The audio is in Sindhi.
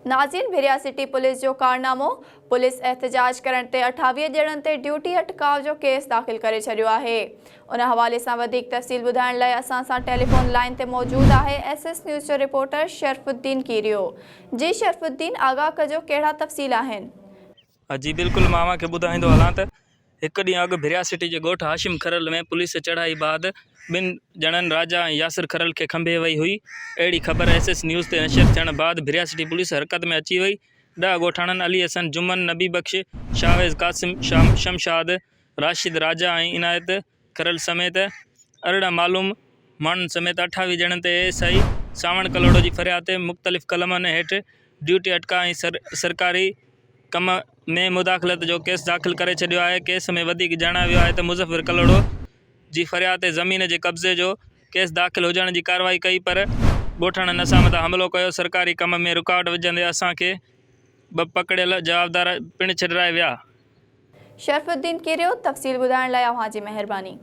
ناظرين ڀريا سٽي پوليس جو ڪارنامو، پوليس احتجاج ڪرڻ تي 28 ڄڻن تي ڊيوٽي اٽڪاء جو ڪيس داخل ڪري ڇڏيو آهي. ان حوالي سان وڌيڪ تفصيل ٻڌائڻ لاء اسان سان ٽيليفون لائين تي موجود آهي ايس ايس نيوز جو رپورٽر شرف الدين ڪيريو. جي شرف الدين آگاهه ڪجو ڪهڙا تفصيل آهن. جي بلڪل مان اوهان کي ٻڌائيندو هلان ته هڪ ڏينهن اڳ ڀريا سٽي جي ڳوٺ هاشم کرل ۾ پوليس چڙهائي بعد ٻن ڄڻن راجا ۽ ياسر کرل کي کنڀي وئي هئي. اهڙي خبر ايس ايس نيوز تي نشر ٿيڻ بعد ڀريا سٽي پوليس حرڪت ۾ اچي وئي. ڏهه ڳوٺاڻن علي حسن، جمن، نبي بخش، شاهويز، قاسم، شمشاد، راشد، راجا ۽ عنايت کرل سميت 18 معلوم ماڻهن سميت 28 ڄڻن تي اي ايس I Sawan Kalhoro جي فرياد تي مختلف قلمن هيٺ ڊيوٽي اٽڪاء ۽ سرڪاري ڪم ۾ مداخلت جو ڪيس داخل ڪري ڇڏيو آهي. ڪيس ۾ وڌيڪ ڄاڻايو ويو آهي ته مظفر ڪلهوڙو جي فرياد تي زمين جي قبضي جو ڪيس داخل هجڻ جي ڪارروائي ڪئي پر ڳوٺاڻن اسان مٿان حملو ڪيو، سرڪاري ڪم ۾ رڪاوٽ وجهندي اسان کي ٻه پڪڙيل جوابدار پڻ ڇڏرائي ويا. شرف الدين ڪيريو تفصيل ٻڌائڻ لاء اوهان جي مهرباني.